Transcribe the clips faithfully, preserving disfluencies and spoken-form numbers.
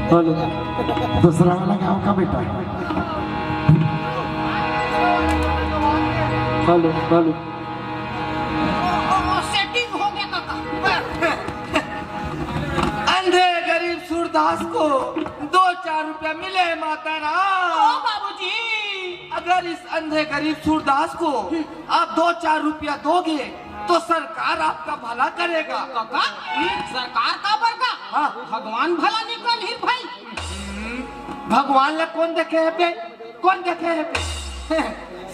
Hello, दूसरा वाला गाँव का बेटा। Hello, hello. सेटिंग हो गया काका। अंधे गरीब सूरदास को दो चार रुपया मिले माता राम। ओ बाबूजी। अगर इस अंधे गरीब सूरदास को आप दो चार रुपया दोगे तो सरकार आपका भला करेगा। काका, सरकार का बड़का? हाँ। भगवान भला निकल ही भाई। भगवान ला कोन देखे हे बे? कोन देखे हे बे?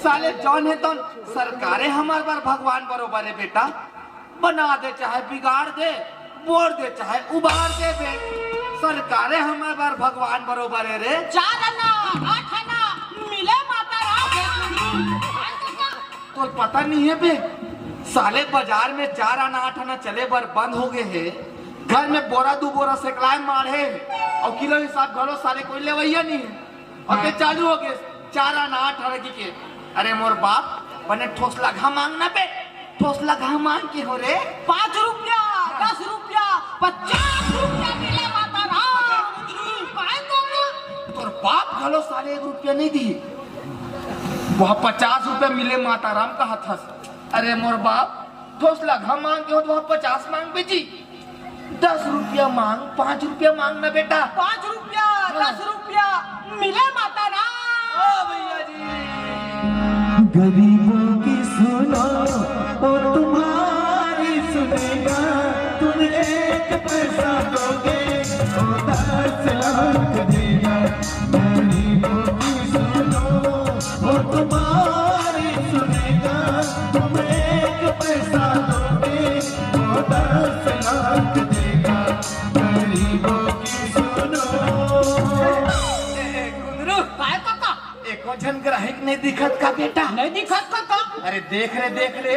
साले जौन हे तौन सरकारे हमर बर भगवान बरोबर हे बेटा। बना दे चाहे बिगाड़ दे, बोर दे चाहे उबार दे बे, सरकारे हमर बर भगवान बरोबर हे रे। चार आना, आठ आना, मिले माता राम। तोर पता नहीं हे बे, साले बाजार में चार आना आठ आना चले बर बंद हो गए हे। घर में बोरा दू बोरा सेकलाए माढ़े हे, अउ किलो हिसाब घलो साले कोई लेवइया नहीं हे। अउ ते चालू हो गए चार आना आठ आना कहिके। अरे मोर बाप, बने ठोस लगा मांग ना बे, ठोस लगा मांग के हो रे। पाँच रुपया, दस रुपया, पचास रुपया मिले माता राम। काय तो ना? तोर बाप घलो साले एक रुपया नहीं दिए। वह पचास रुपया मिले माता राम कहत हस। अरे मोर बाप, ठोस लगा मांग के हो तो वह पचास मांग बे जी। दस रुपया मांग, पाँच रुपया मांग ना बेटा। पाँच रुपया, हाँ। दस रुपया मिले माता राम। ओ भैया जी। गरीबों की सुनो, वो तुम्हारी सुनेगा। तुम एक पैसा दोगे, वो दस लाख देगा। गरीबों की सुनो, वो तुम्हारी सुनेगा। तुम एक पैसा दोगे, वो दस लाख देगा। गरीबों की सुनो। ए, ए, कुंदरू। काय काका? एको झन ग्राहक नहीं दिखत का बेटा? नहीं दिखत काका? अरे देख रे, देख रे,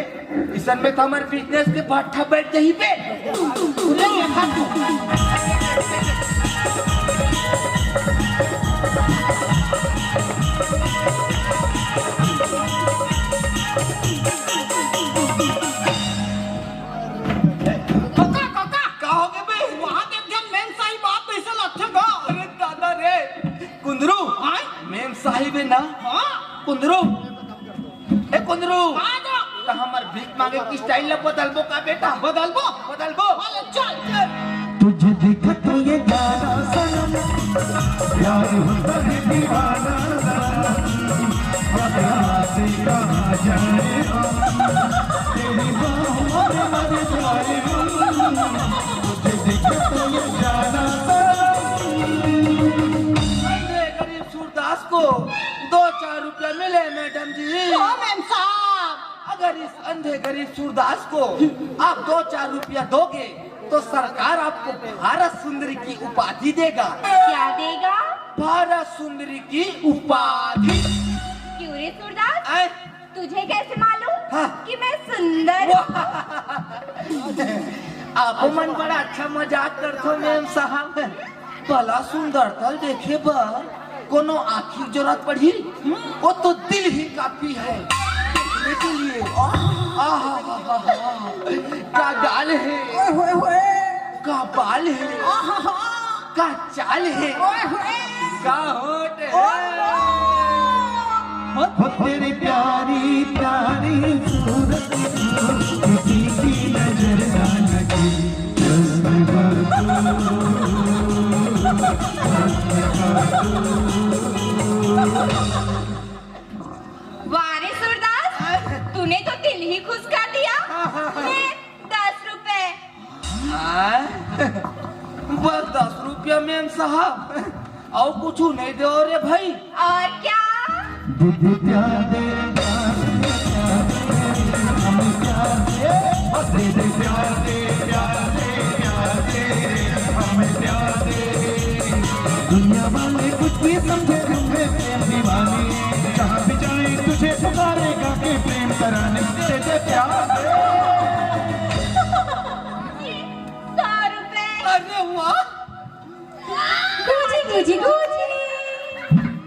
इसन में तो हमर बिजनेस के भट्ठा बैठ जाही बे। ले देखा तू। काका, काका। का हो गे बे? वहाँ देख जन मेम साहिब आप पैसा लगथे गा। अरे दादा रे, कुंदरू। हाँ? मेम साहिब हे ना? हाँ। कुंदरू। ए कुंदरू, हाँ तो। त हमर भीख मांगे के स्टाइल ला बदलबो का बेटा? बदलबो? बदलबो। हाँ, ले चल, चल। तुझे देखते ये जाना सनम, प्यार होता है दीवाना सनम, अब यहाँ से कहाँ जाए हम, तेरी बाहों में मर जाए हम, तुझे देखते ये जाना सनम। गरीब सूरदास को दो चार रुपया मिले मैडम जी। ओ मेम साहब। अगर इस अंधे गरीब सूरदास को आप दो चार रुपया दोगे तो सरकार आपको भारत सुंदरी की उपाधि देगा। क्या देगा? भारत सुंदरी की उपाधि। क्यों रे सूरदास? आए? तुझे कैसे मालूम हाँ। कि मैं सुंदर हूँ? वाह! आप मन बड़ा अच्छा मजाक करथो मेम साहब। भला सुंदरता देखे बर कोनो आँखी के जरूरत पड़ही? वो तो दिल ही काफी है देखने के लिए। आहा, का गाल है, ओए होए होए। का बाल है, आहा, का चाल है, ओए होए। का होठ है। ओए होए। हो तेरी प्यारी प्यारी सूरत को किसी की नजर ना लगे। वाह रे सूरदास, तूने तो दिल ही खुश कर दिया। ले, दस रुपए। हाँ? बस दस रुपया मेम साहब, अउ कुछ नहीं दो रे भाई। और क्या? दे दे प्यार दे, प्यार दे, प्यार दे, हमें प्यार दे, बस दे दे प्यार दे, प्यार दे, प्यार दे, हमें प्यार दे। दुनिया वाले कुछ भी समझे, हम हैं प्रेम दीवाने, जहाँ भी जाए तुझे पुकारे, गा के प्रेम तराने, दे दे प्यार दे। सौ रुपए। अरे वाह। Guzzi, Guzzi, Guzzi.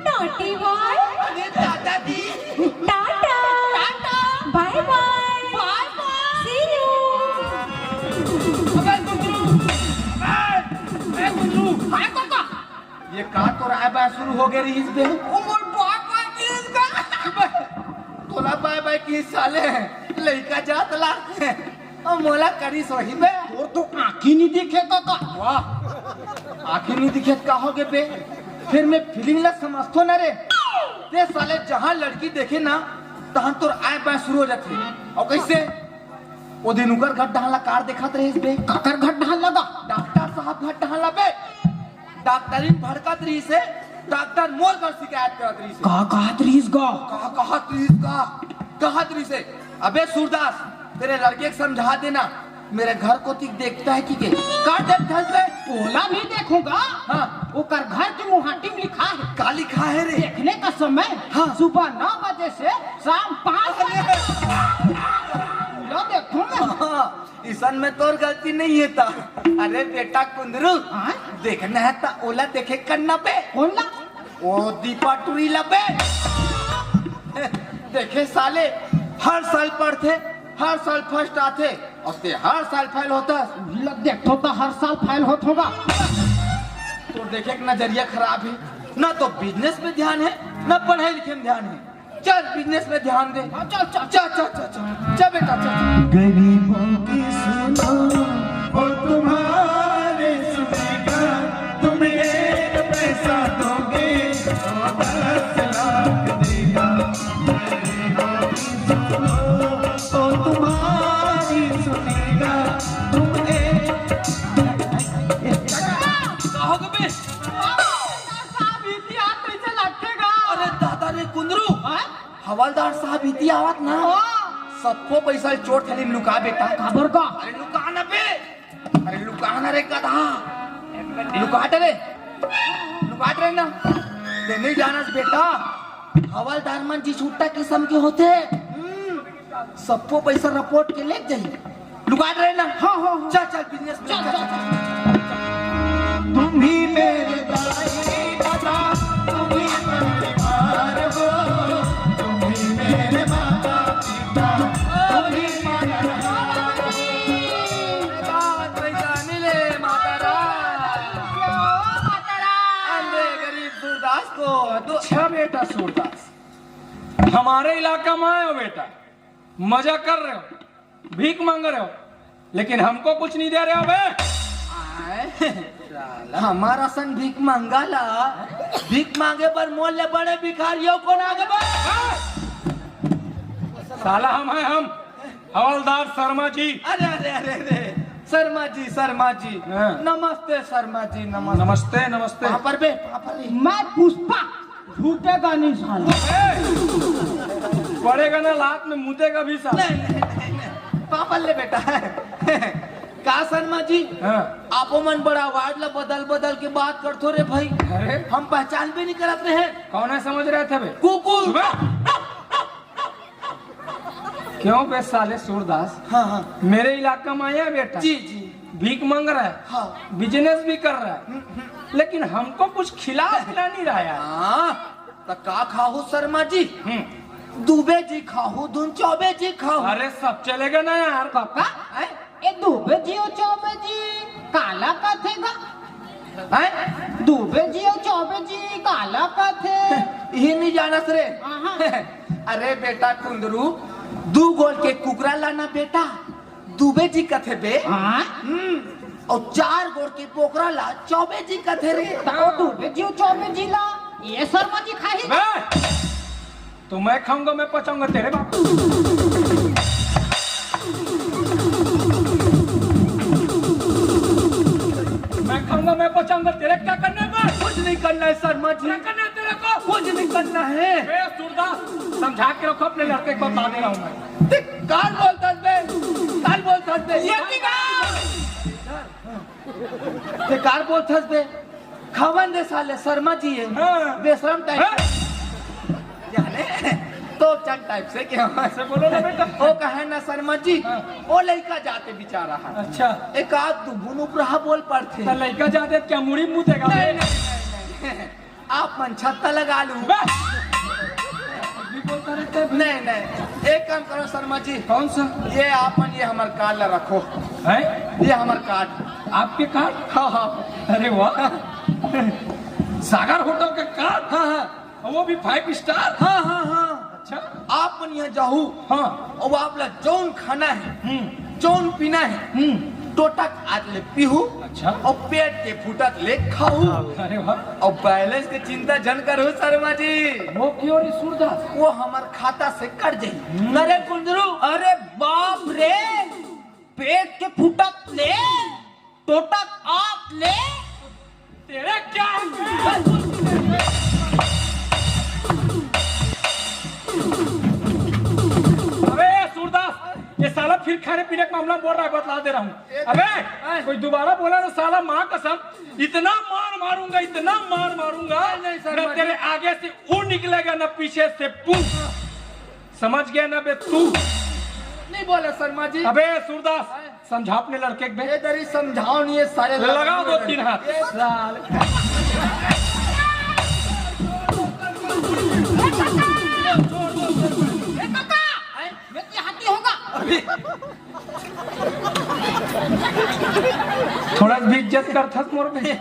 Naughty boy। अरे दादा दी। Tata. Tata. Bye bye। Bye bye। See you। अबे गुंजरू। ए, ए गुंजरू। हाँ काका। शुरू हो गए रहीस बे। ओ मोर बाय बाय किहिस गा। तोला बाय बाय किहिस साले, लइका जात ला। ओ मोला करिस होही बे। तोर तो आँखी नहीं दिखे का का? वाह, आँखी नहीं दिखे त का हो गे बे? फिर मैं फीलिंग ला समझथो ना रे। ते साले जहाँ लड़की देखे ना, तहाँ तोर आय बाय शुरू हो जाथे। अउ कइसे? ओ दिन उकर घर डहान ला कार देखत रहिस बे। काकर घर डहान ला गा? डॉक्टर साहब घर डहान ला बे। डॉक्टरी में भड़कत रहिस हे, डॉक्टर मोर घर शिकायत करत रहिस हे। का कहत रहिस गा? का कहत रहिस गा? कहत रहिस हे, "अबे सूरदास, तेरे लड़के को समझा देना, मेरे घर को तिक देखता है कि के?" का देखत हस बे? ओला नहीं देखहूँ गा। हाँ। ओकर घर के मुहाटी में लिखा है। का लिखा है रे? देखने का समय हाँ। सुबह नौ बजे से शाम पाँच बजे। अरे। लो देखो मैं। हाँ। इसन में तोर गलती नहीं हे ता। अरे बेटा कुंदरू, हाँ? देखना हे ता ओला देखे करना बे। कौन ला? ओ दीपा टुरी ला बे। देखे साले, हर साल पढ़थे, हर साल फर्स्ट आथे, अउ ते हर साल फेल होथस। ल-, देखो तो हर साल फेल होत होगा। तोर देखे के नजरिया खराब हे, ना तो बिजनेस में ध्यान हे, ना पढ़ाई लिखे में ध्यान हे। चल, बिजनेस में ध्यान दे। हाँ, चल, चल, चल, चल, चल, चल, चल बेटा, चल, चल। गरीबों की सुनो, वो तुम्हारी सुनेगा, तुम एक पैसा दोगे, वो दस लाख देगा। गरीबों की सुनो, वो तुम्हारी सुनेगा, तुम एक कहोगे बे? साहब, इतिहास कैसे लगेगा? अरे दादा रे कुंदरू, हाँ? हवलदार साहब इति आवत ना, हाँ। सबको पैसा चोर थाली में लुका बेटा। काबर का? अरे लुका ना बे, अरे लुका ना रे गधा, लुकाट रे, लुकाट रे ना। ते नहीं जानस बेटा, हवलदार मन जी छुट्टा किस्म के होथे। हम्म, सबको पैसा रिपोर्ट के ले जाही। लुकाट रहे ना? हाँ, हाँ, हाँ। चल, चल, बिजनेस में चल, चल, चल, चल। तुम ही मेरे दाई दादा, तुम ही परिवार हो, तुम ही मेरे माता पिता, तुम ही पालनहार। बात नहीं जानी ले, माता राम। अंधे गरीब सूरदास को। अच्छा बेटा सूरदास, हमारे इलाका में आए हो बेटा, मजा कर रहे हो, भीख मांग रहे हो, लेकिन हमको कुछ नहीं दे रहे हो बे। आय, साला, हमार असन भीख मांगा ला, भीख मांगे बर मोर ले बड़े भिखारियों को ना आगे बे। साला हम हैं हम, हवलदार शर्मा जी। अरे, अरे, अरे, अरे, शर्मा जी, शर्मा जी। हाँ। नमस्ते शर्मा जी, नमस्ते। नमस्ते, नमस्ते। पाँव पर बे, पाँव पर बे। मैं पुष्पा। झूठे का नहीं साला। ए, पड़ेगा ना लात में, मुतेगा भी साला। नहीं, नहीं, नहीं, नहीं। पाँव पर ले बेटा। का शर्मा जी? हाँ। आपो मन बड़ा word ला बदल बदल के बात करथो रे भाई। अरे। हम पहचान भी नहीं करत रहे। कौन है समझ रहे थे बे? कुकुर। सुबह? क्यों बे साले सूरदास? हाँ, हाँ। मेरे इलाका में आया बेटा। जी, जी। भीख मांग रहा है। हाँ। बिजनेस भी कर रहा है। हम्म, हम्म। लेकिन हमको कुछ खिला पिला नहीं रहा यार। हाँ, तो का खाहू शर्मा जी? हम्म। दुबे जी खाहू, धुन चौबे जी खाहू। अरे सब चलेगा ना यार। काका, हैं? ए दुबे जी, ओ चौबे जी, काला कथे गा? हैं? दुबे जी, ओ चौबे जी, काला कथे? ये नहीं जानस रे। हाँ, हाँ। अरे बेटा कुंदरू, दू गोल के कुकरा लाना बेटा, दुबे जी कथे बे। हाँ? हम्म, और चार गोल के बोकरा ला चौबे जी कथे रे। तो दुबे जी, ओ चौबे जी ला, ये शर्मा जी खाही। बे! तो मैं खाऊंगा, मैं पचाऊंगा तेरे बाप। मैं खाऊंगा, मैं पचाऊंगा, तेरे क्या करना है बे? कुछ नहीं करना है शर्मा जी। क्या करना है तेरे को? कुछ नहीं करना है। ए, सूरदास, समझा के रखो अपने लड़के को, बाद में आऊंगा। देख, काल बोलता बे, काल बोलता बे। ये भी का? ते कार बोलथस बे? खावन दे साले, शर्मा जी है। हाँ। बेशरम टाइप हाँ। से। जाने, तो चंद टाइप से क्या? ऐसे बोलो ना बेटा। ओ कहे ना शर्मा जी, हाँ। ओ लइका जाते बेचारा है। अच्छा। एक आध दू बुन उपरहा बोल पड़थे। तो लइका जाते क्या मुड़ी मुँह देगा? नहीं, नहीं, नहीं, नहीं। आप मन छत्ता लगा लू। बे! अभी बोलता रहता है। नहीं, नहीं, एक काम करो शर्मा जी। कौन सा? ये आप मन, ये हमार कार्ड ला रखो। हैं? ये हमार कार्ड। आपके कार्ड? हाँ, हाँ। अरे वाह। सागर होटल का कार्ड? हाँ, हाँ। और वो भी फाइव स्टार? हाँ, हाँ, हाँ। अच्छा। आप मन यहाँ जाहू। हाँ। और आप ला जौन खाना है, हम्म। जौन पीना है, हम्म। टोटक आत ले पीहू। अच्छा। और पेट के फूटत ले खाहू। अरे वाह। और बैलेंस के चिंता जन करू शर्मा जी। वो क्यों रे सूरदास? वो हमर खाता से कट जाही। हम्म। अरे कुंदरू, अरे बाप रे, पेट के फूटत ले टोटक आत ले। तेरे क्या है? अबे सूरदास, ये साला फिर खाने पीने के मामला में बोल रहा है, बतला दे रहा हूँ। अबे कोई दोबारा बोला ना साला, माँ कसम, इतना मार मारूंगा, इतना मार मारूंगा, नहीं, नहीं, सर, ना मैं तेरे आगे से ऊ निकलेगा ना पीछे से पू। समझ गया ना बे तू? नहीं बोले शर्मा जी। अबे सूरदास, समझा अपने लड़के के बे। ये दरी समझाओ नहीं, ये सारे लगा दो तीन हाथ। ये साले। ए काका, मैं तो हाथी होगा। थोड़ा भी इज्जत करथस मोर बे।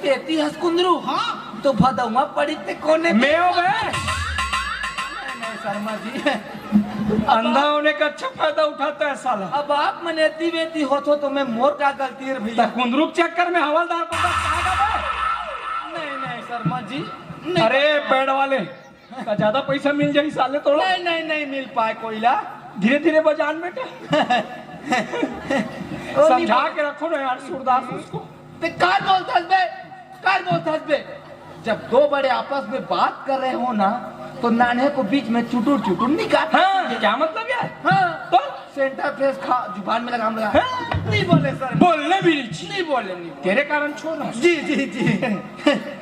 तेती हस कुंदरू। हाँ। तो भदौआ पड़ी ते कोने पे? मैं हो बे। नहीं, नहीं, शर्मा जी। अंधा होने का अच्छा फायदा उठाता है साला। अब आप मन एती वेती होत हो तो मैं मोर का गलती है भैया? तो कुंदरू के चक्कर में हवलदार को बस कहा बे? नहीं, नहीं, शर्मा जी। नहीं। अरे पैड वाले, का ज्यादा पैसा मिल जाही साले तोला। नहीं, नहीं, नहीं मिल पाए कोयला। धीरे धीरे बजान बेटा। ओ, समझा नहीं। के रखो ना यार सूरदास उसको। ते कार बोलता बे, कार बोलता बे। जब दो बड़े आपस में बात कर रहे हो ना, तो नान्हे को बीच में चुटुर चुटुर निकाल। हाँ, क्या मतलब यार? हाँ। तो? सेंटर फ्रेश खा, जुबान में लगा, हम लगा। हाँ? नहीं बोले सर। बोलने भी नहीं चाहिए। नहीं बोले, नहीं बोले। तेरे कारण छोड़ रहा हूँ। जी, जी, जी।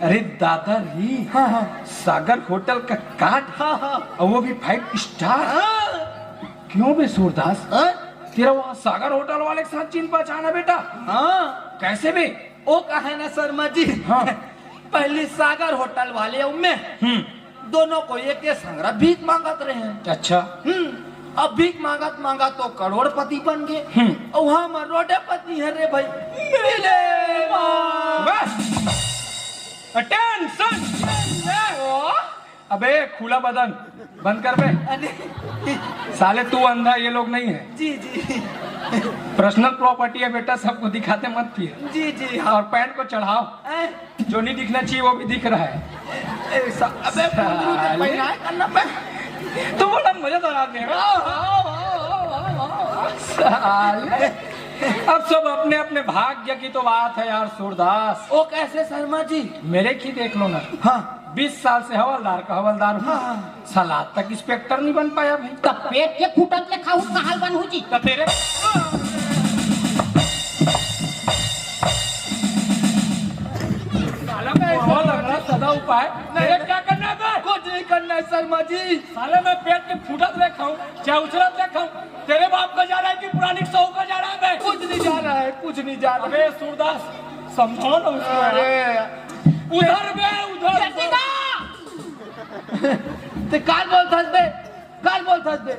अरे दादा री, हाँ, हाँ। सागर होटल का कार्ड, हाँ, हाँ। और वो भी फाइव स्टार। हाँ। क्यों बे सूरदास? हाँ? तेरा वहाँ सागर होटल वाले के साथ चिन पहचान है बेटा? हाँ। कैसे बे? ओ कहे ना शर्मा जी। हाँ। पहली सागर होटल वाले अउ मैं, हम्म। दोनों को एक, एक संगरा भीख मांगत रहे हैं। अच्छा। हम्म। अब भीख मांगत मांगत तो करोड़पति बन गए। हम्म। अउ हमर रोडेपति है रे भाई। मिले बस। अटेंशन। अबे खुला बदन, बंद कर बे। अरे। साले तू अंधा, ये लोग नहीं है। जी, जी। पर्सनल प्रॉपर्टी है बेटा, सबको दिखाते मत फिर। जी, जी, हाँ। और पैंट को चढ़ाओ, हैं? जो नहीं दिखना चाहिए वो भी दिख रहा है। ऐसा, अबे कुंदरू के साले। पहनाए करना पे। तो बड़ा मजेदार आदमी है। हाँ, हाँ, हाँ। साले। अब सब अपने अपने भाग्य की तो बात है यार सूरदास। ओ कैसे शर्मा जी? मेरे की देख लो ना। हाँ। बीस साल से हवलदार का हवलदार हूँ। हाँ, हाँ। साला आज तक इंस्पेक्टर नहीं बन पाया भाई। तब पेट के फूटत ले खाऊ कहाल बनहू जी। तो तेरे साला को बहुत लग रहा है सदा उपाय। तेरे क्या करना है बे? कुछ नहीं करना है शर्मा जी। साले मैं पेट के फूटत ले खाऊं, चाहे उछलत ले खाऊं, तेरे बाप का जा रहा है कि पुरानी सौ का जा रहा है बे? कुछ नहीं जा रहा है, कुछ नहीं जा रहा है। अबे सूरदास, समझाओ ना उसको यार। अरे। उधर बे, उधर। जैसिका! ते काल बोलथस बे, काल बोलथस बे।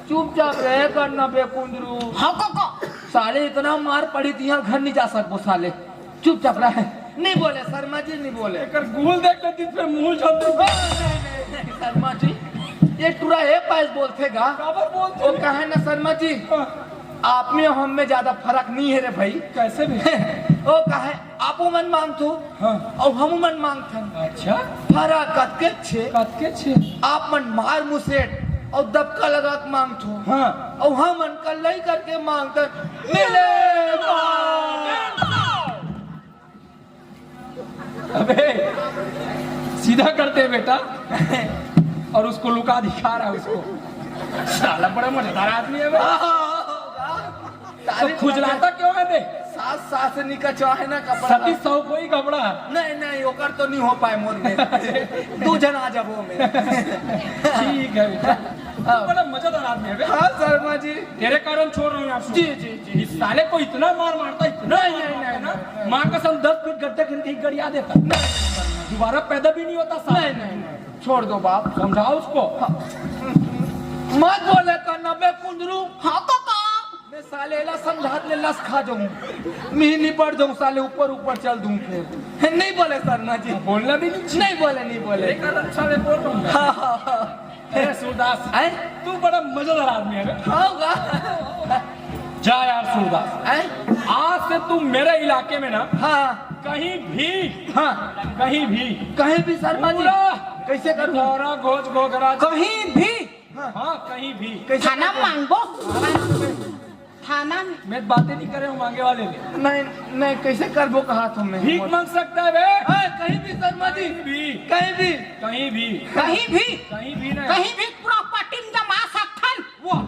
चुपचाप रहे करना बे कुंदरू। हाँ काका। साले इतना मार पड़ी थी, यहाँ घर नहीं जा सकबो साले। चुपचाप रहे। नहीं बोले शर्मा जी, नहीं बोले। एकर गुल देख के जिस पे मुंह झल दे। नहीं, नहीं, नहीं, शर्मा जी, ये टुरा ए पास बोलथे गा। काबर बोलथे? वो कहे ना शर्मा जी, हाँ। आप में हम में ज्यादा फर्क नहीं है रे भाई। कैसे भी? वो कहे, आपो मन मांगथो, हाँ। अउ हमू मन मांगथन। अच्छा। फर्क कतके छे। कतके छे? आप मन मार मुसेट अउ दबका लगा के मांगथो। हाँ। अउ हमन कल्लई करके मांगथन। मिले बा। अबे, सीधा करते बेटा। और उसको लुका दिखा रहा है उसको। साला बड़ा मजेदार आदमी है बे। तो खुजलाता क्यों है बे? सास, सास निकचवा है ना कपड़ा। सती सौ कोई कपड़ा। नहीं, नहीं, ओकर तो नहीं हो पाए मोर में। दो जन आ जाबो में। ठीक है बेटा। हाँ। बड़ा मजेदार आदमी है बे। हाँ, शर्मा जी। तेरे कारण छोड़ रहा हूँ यार। जी, जी, जी। इस साले को इतना मार मारता, इतना नहीं, मार नहीं, मारता नहीं, ना। नहीं, नहीं। माँ कसम, दस फीट गड्ढे खन के गड़िया देता। नहीं, नहीं, शर्मा जी। दोबारा पैदा भी नहीं होता साला। नहीं, नहीं, नहीं। छोड़ दो बाप। समझाओ उसको। हाँ। मत बोले करना बे कुंदरू। हाँ काका। साले ला समझात ले लस खा जाऊं, मैं निपट जाऊं साले, ऊपर ऊपर चल दूं फिर। नहीं बोले शर्मा जी। बोलना भी नहीं चाहिए। नहीं बोले, नहीं बोले। एक आदम साले बोल रहा हूँ। हाँ, हाँ, हाँ। अरे सूरदास, हैं? तू बड़ा मजेदार आदमी है बे। हाँ, होगा। जा यार सूरदास, हैं? आज से तू मेरे इलाके में ना, हाँ। कहीं भी, हाँ। कहीं भी, कहीं भी शर्मा जी। पूरा कैसे करूँ? गौरा घोष घोघरा। कहीं भी। हाँ। हाँ, कहीं भी। कैसे थाना करूँ? मांगबो। थाना में। मैं बातें नहीं करे हूँ मांगे वाले ले। नहीं, नहीं, कैसे करबो कहा तुमने? भीख मांग सकता है बे। हाँ, कहीं भी शर्मा जी। कहीं भी। कहीं भी। कहीं भी। कहीं भी नहीं। कहीं भी प्रॉपर्टी में जमा सकथन। वाह।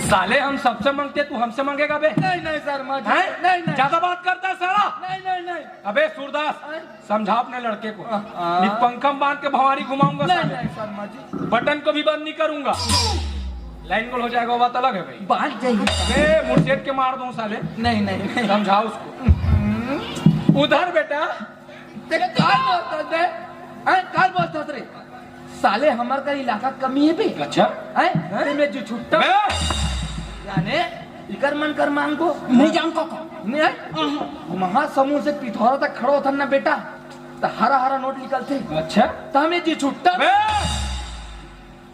साले हम सबसे मांगते, तू हमसे मांगेगा बे? नहीं, नहीं शर्मा जी। हैं? नहीं, नहीं। ज्यादा बात करता है साला। नहीं, नहीं, नहीं। अबे सूरदास, हैं? समझा अपने लड़के को। हाँ, हाँ। नहीं पंखा में बांध के भवानी घुमाऊंगा नहीं, साले। नहीं शर्मा जी। बटन को भी बंद नहीं करूंगा। लाइन गोल हो जाएगा, वो बात अलग है भाई। बांध जाइए। अबे मुंह के मार दूं साले। नहीं, नहीं, नहीं। समझा उसको। उधर बेटा। ते काल बोलता बे? हैं? काल बोलता रे? साले हमर का इलाका कमी है बे। अच्छा। हैं? हैं? ते में जो छुट्टा बे? जाने इकर मन कर मांगो। नहीं जान को को। नहीं है? महासमुंद से पिथौरा तक खड़ा होता ना बेटा, तो हरा हरा नोट निकलते। अच्छा। तो हमें जी छुट्टा। बे!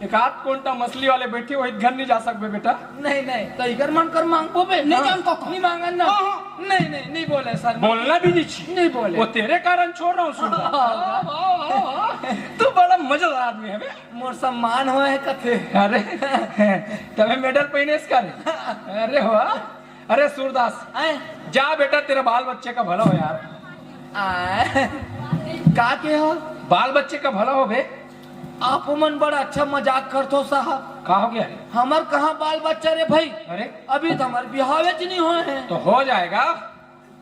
एक आध कोंटा मछली वाले बैठे हो, घर नहीं जा सकबे बेटा। नहीं, नहीं, तो इकर मन कर मांगबो बे। नहीं हाँ। जान को को। नहीं मांगन ना। हाँ, हाँ। नहीं, नहीं, नहीं बोले शर्मा। बोलना भी नहीं चाहिए। नहीं बोले। वो तेरे कारण छोड़ रहा हूँ सुन। हाँ, हाँ, हाँ, हाँ। तू बड़ा मजेदार आदमी है बे। मोर सम्मान होए है कथे। अरे, तबे मेडल पहने इसका रे। अरे वाह। अरे सूरदास, आए। जा बेटा, तेरा बाल बच्चे का भला हो यार। आए। का के हो? बाल बच्चे का भला हो बे। आप मन बड़ा अच्छा मजाक करथो साहब। का हो गया रे? हमर कहाँ बाल बच्चा रे भाई? अरे। अभी तो हमर बिहावे च नहीं होए है। तो हो जाएगा।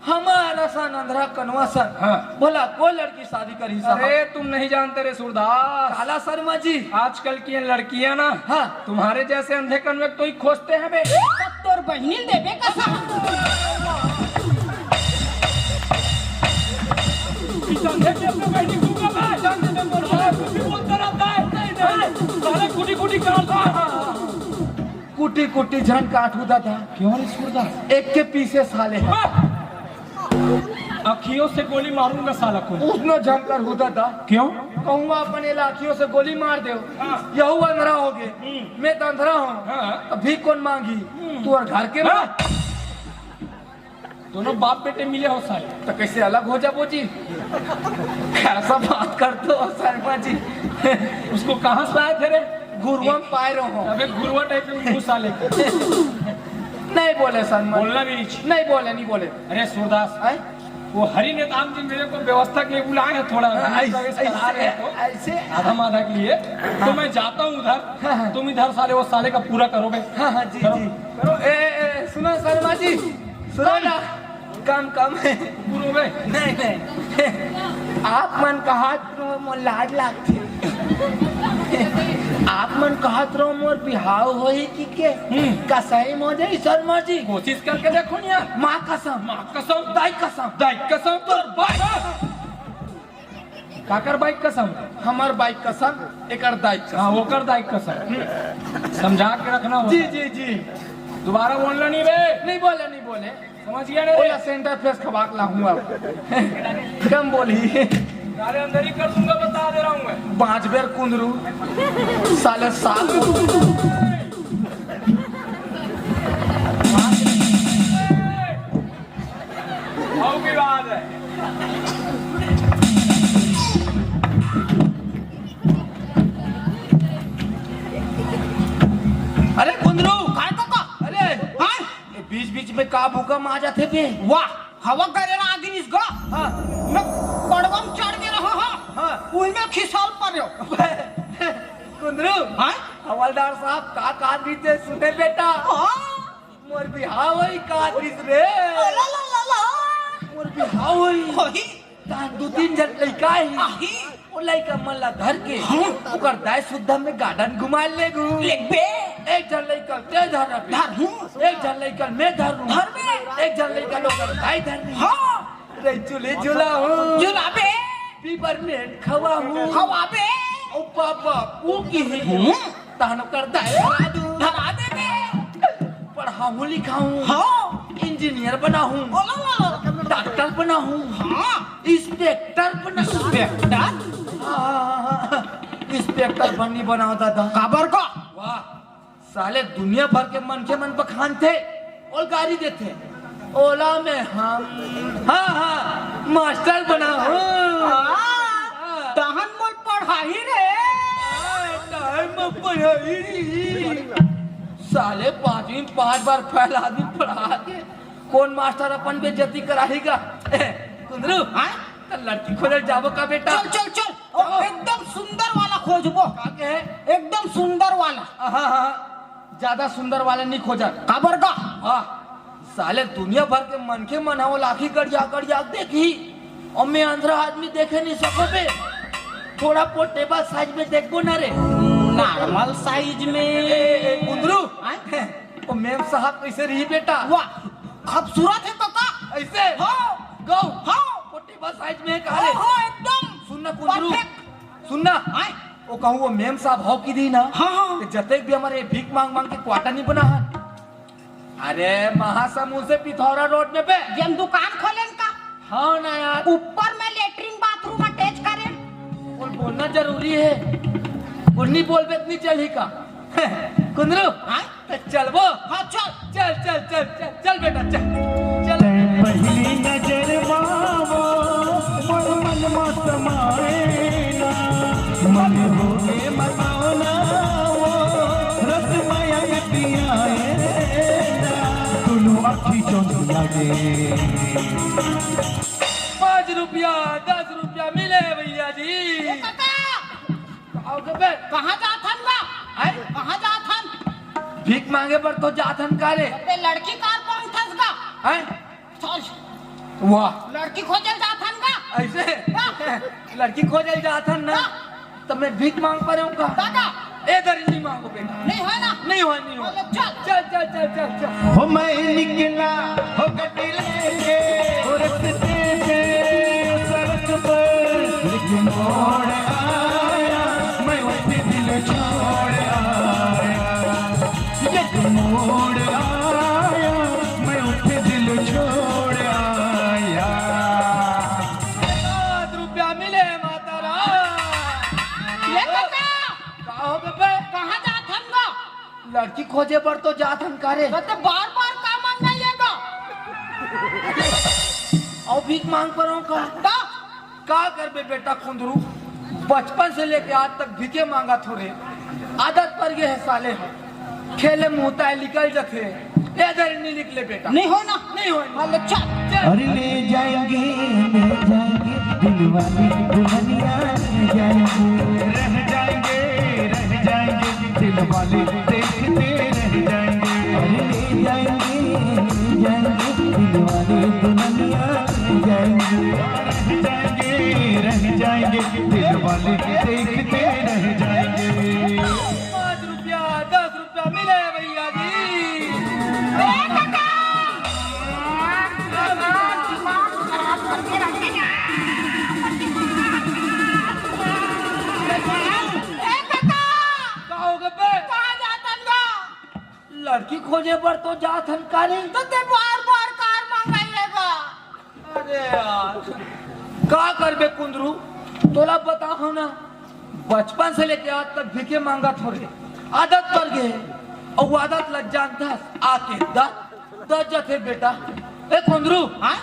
हमारा सन अंधरा कनवा सन। हाँ। भला कोई लड़की शादी करही साहब? अरे तुम नहीं जानते रे सूरदास। काला शर्मा जी। आजकल की ये लड़कियां ना, हाँ। तुम्हारे जैसे अंधे कनवे को ही खोजते हैं बे। तब तोर बहिनी देबे का साहब? इस अंधे को अपने बहिनी दूंगा मैं। जान दे, मैं बोलता है, कुछ भी बोलता रहता है। नहीं, नहीं। साले कुटी कुटी काटता है। कुटी कुटी झन काटू दादा। क्यों रे सूरदास? एक के पीछे साले। अखियों से गोली मारूंगा साला को। उसनो झन करहू दादा। क्यों? कहूंगा अपन एला अखियों से गोली मार देव। हाँ। यहू अंधरा हो गए। हम्म। मैं तो अंधरा हूँ। हाँ। अभी कौन मांगी? हम्म। तू और घर के हाँ। मांग। दोनों बाप बेटे मिले हो साले। तो कैसे अलग हो जाबो जी? कैसा बात करते हो शर्मा जी? उसको कहाँ से लाए थे रे? गुरुआ में पाए रहो। अबे गुरुआ टाइप में मुंह साले। नहीं बोले शर्मा। बोलना भी नहीं चाहिए। नहीं बोले, नहीं बोले। अरे सूरदास, हैं? वो हरि नेताम जी मेरे को व्यवस्था के लिए बुलाए हैं थोड़ा। हाँ, बीस ऐसे, बाईस करा रहे हैं तो। ऐसे। आधा माधा के लिए। तो हाँ। मैं जाता हूँ उधर, हाँ, हाँ। तुम इधर साले वो साले का पूरा करो बे। हाँ, हाँ, जी, करो, जी। करो। ए, ए, सुनो शर्मा जी, सुनो ना। कम, कम। पूरा बे। नहीं, नहीं। आप मन कहा रहो, मोर लाज लागथे। आप मन कहत रहो मोर बिहाव होही कि के? हम्म। कसई मो जाई शर्मा जी। कोशिश करके देखो ना यार। माँ कसम। माँ कसम। दाई कसम। दाई कसम। तोर बाई। काकर बाई कसम? हमर बाई कसम, एकर दाई कसम। हाँ, ओकर दाई कसम। समझा के रखना होता जी, है। जी, जी। दोबारा बोलना नहीं बे। नहीं बोले, नहीं बोले। समझ गया ना रे? ओला सेंटर फ्रेश खवा के लाहूं अब। कम बोली। साले अंदर ही कर दूंगा, बता दे रहा हूँ मैं। पांच बेर कुंदरू, साले सात। आओ की बात है। अरे कुंदरू, काय काका? अरे, हाँ? ए, बीच बीच में का भूकंप आ जाथे बे? वाह, हवा करे ना आगे निस गा। हाँ। मैं पड़वा में चढ़ के रहा हा। हाँ। उही में खिसाल पड़े हो। कुंदरू। हाँ? हवलदार साहब का काट रहिथे सुने बेटा। हाँ। मोर बिहाव होई काट रहिस रे। अला ला ला ला। मोर बिहाव होई। होही। तहां दू तीन झन लइका आही। आही। ओ लइका मन ला धर के हाँ। ओकर दाई सुद्धा में गार्डन घुमा लेगू। लेगबे। एक झन लइका ते धर अभी। धरहूँ। एक झन लइका मैं धरूँ। धरबे। एक झन लइका ओकर दाई धरही। हाँ। रे झूले झूला हो। झुलाबे। डिपार्टमेंट खवाहूँ। खवाबे। ओ पापा, वो की है? हम्म। तहन कर दाए धरा दू। धरा देबे। पढ़ाहूँ लिखाहूँ। हाँ। इंजीनियर बनाहूँ। ओला, ओला, ओला। डॉक्टर बनाहूँ। हाँ। इंस्पेक्टर बनाहूँ। इंस्पेक्टर? हाँ, इंस्पेक्टर बनी बनाओ दादा। काबर का? वाह, साले दुनिया भर के मनखे मन बखानथे और गारी देथे। ओला में हम, हाँ, हाँ, मास्टर बनाहूँ। हाँ, तहन मोर पढ़ाही रे। हाँ, तहन मोर पढ़ाही रे। साले पाँचवीं में पाँच बार फेल आदमी पढ़ा के कौन मास्टर अपन बेइज्जती कराही गा? ए, कुंदरू, हाँ? त लड़की खोजल जाबो का बेटा? चल, चल, चल। ओ, जाओ। एकदम सुंदर वाला खोजबो। का के है? एकदम सुंदर वाला। हाँ, हाँ, ज्यादा सुंदर वाला नहीं खोजन। काबर का? हाँ, साले दुनिया भर के मनखे मन ह वो लाखी गड़िया गड़िया देखी, और मैं अंधरा आदमी देखे नहीं सको बे। थोड़ा पोटेबा साइज में देखबो ना रे। नॉर्मल साइज में। ए, ए, कुंदरू। हाँ? ओ मेम साहब कैसे रही बेटा? वाह, खूबसूरत है काका। ऐसे? हाँ। गौ? हाँ। पोटेबा साइज में है का रे? हाँ, एकदम। सुन ना कुंदरू। Perfect। सुन ना। हाँ। ओ कहूँ वो मेम साहब हो कि दी ना? हाँ, हाँ। ते जतेक भी हमारे भीख मांग मांग के क्वार्टर नहीं बना है। अरे महासमुंद से पिथौरा रोड में बे। जेन दुकान खोलेन का? हाँ ना यार। ऊपर में लेटरिन बाथरूम अटैच करेन। बोल, बोलना जरूरी है। बोल, नहीं बोलबे त नहीं चलही का? कुंदरू, हाँ? त चलबो? हाँ, चल। चल, चल, चल, चल, चल बेटा, चल। चल। तैं पहिली नजर मा वो मोर मन मा समाए ना, मन होगे मसौना वो रस माया पियाए ना, दुनों अखी चौंधिया गे। पाँच रुपया, दस रुपया मिले भैया जी। ए काका, का होगे बे? कहाँ जात हन गा? आय? कहाँ जात हन? भीख मांगे बर तो जात हन का रे? अबे लड़की काबर मांगथस गा? आय? Sorry। वाह। लड़की खोजल जात हन गा? ऐसे? हाँ। लड़की खोजल जात हन ना? हाँ। त मैं भीख मांग परेंव का? काका। ए दरी नहीं मांगो बेटा। नहीं होय ना? नहीं होय, नहीं होय। बोलो, चल। चल, चल, चल, चल, चल। हो मैं निकला, हो गड्डी लेके, हो रस्ते पे, सड़क पर, एक मोड़ आया, मैं उठे दिल छोड़ आया। एक मोड़ आया, मैं उठे दिल छोड़ आया। पाँच रुपया मिले माता राम। ये काका। का होगे बे? कहाँ जात हन गा? लड़की खोजे बर तो जात हन का रे। त बार बार का मांगना ये गा? अउ भीख मांग परेंव का? का? का करबे बेटा कुंदरू, बचपन से लेके आज तक भीखे मांगत हों रे। आदत पर गे हे साले ह। खेले मुंहता हे निकल जथे। ए दरी नहीं निकले बेटा। नहीं होय ना? नहीं होय। हाँ, ले चल। चल। अरे ले जाएंगे, ले जाएंगे, दिल वाली दुल्हनिया ले जाएंगे। रह जाएंगे, रह जाएंगे, दिल वाले देखते रह जाएंगे। अरे ले जाएंगे, ले जाएंगे, दिल वाले दुल्हनिया ले जाएंगे। रह जाएंगे, रह जाएंगे, दिल वाले देखते रह जाएंगे। पाँच रुपया, दस रुपया मिले भैया जी। ए काका! ए काका! का होगे बे? कहाँ जात हन गा? लड़की खोजे बर तो जात हन का रे। त ते बार बार कार मंगाई लेगा। अरे यार, का करबे कुंदरू, तोला बताहूं ना, बचपन से लेके आज तक भीखे मांगत हों रे, आदत पर गे, अउ आदत लग जानथस, आके दस, दस जथे बेटा। ए कुंदरू, हाँ?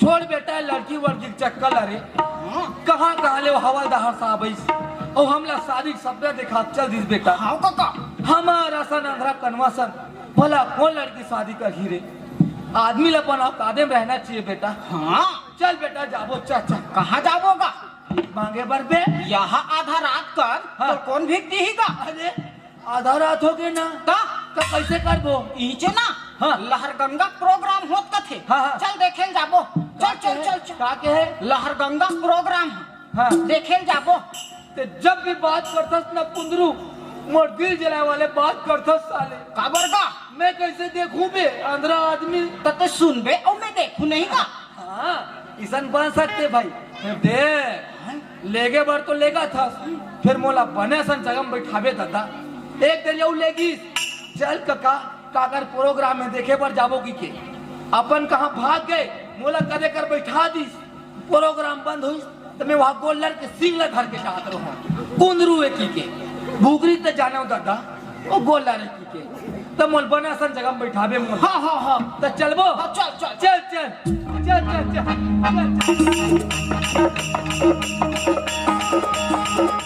छोड़ बेटा, लड़की वड़की के चक्कर ला रे। हाँ। कहाँ कहाँ ले वो हवलदार साहब आइस, अउ हमला शादी के सपना देखा चल दिस बेटा। हाँ काका। हमार असन अंधरा कनवा सन, भला कौन लड़की शादी करही रे? आदमी ला अपन औकात में रहना चाहिए बेटा। हाँ। चल बेटा, जाबो, चल, चल। कहाँ जाबो गा? मांगे बर बे। यहाँ आधा रात कर, हाँ। तो कौन भीख दिही गा? अरे, आधा रात होगे ना। त? त कैसे करबो? इहिचे ना। हाँ। लहरगंगा प्रोग्राम होत कथे। हाँ, हाँ। चल देखे ल जाबो। चल, का चल, कहे? चल, चल। का कहे? लहरगंगा प्रोग्राम। हाँ। देखे ल जाबो। ते जब भी बात करथस ना कुंदरू, मोर दिल जलाए वाले बात करथस साले। काबर गा? मैं कैसे देखूं बे, अंधरा आदमी? त ते सुनबे अउ मैं देखूं नहीं गा? हाँ, इसन बन सकथे भाई। दे, लेगे बर तो लेगथस, फेर मोला बने असन जगह में बइठाबे ददा। एक दरी अउ लेगिस, चल कका, काकर प्रोग्राम हे, देखे बर जाबो कहिके। अपन कहाँ भाग गे, मोला कदे कर बइठा दिस। प्रोग्राम बंद होइस, त मैं वहाँ गोल्लर के सींग ला धर के जात रहूँ। कुंदरू हे कहिके, भूगरी त जाने हो ददा, वो गोल्लर हे कहिके। त मोला बने असन जगह में बइठाबे मोला। हाँ, हाँ, हाँ। त चलबो? हाँ, चल, चल। चल, चल। चल, चल, चल। चल, चल।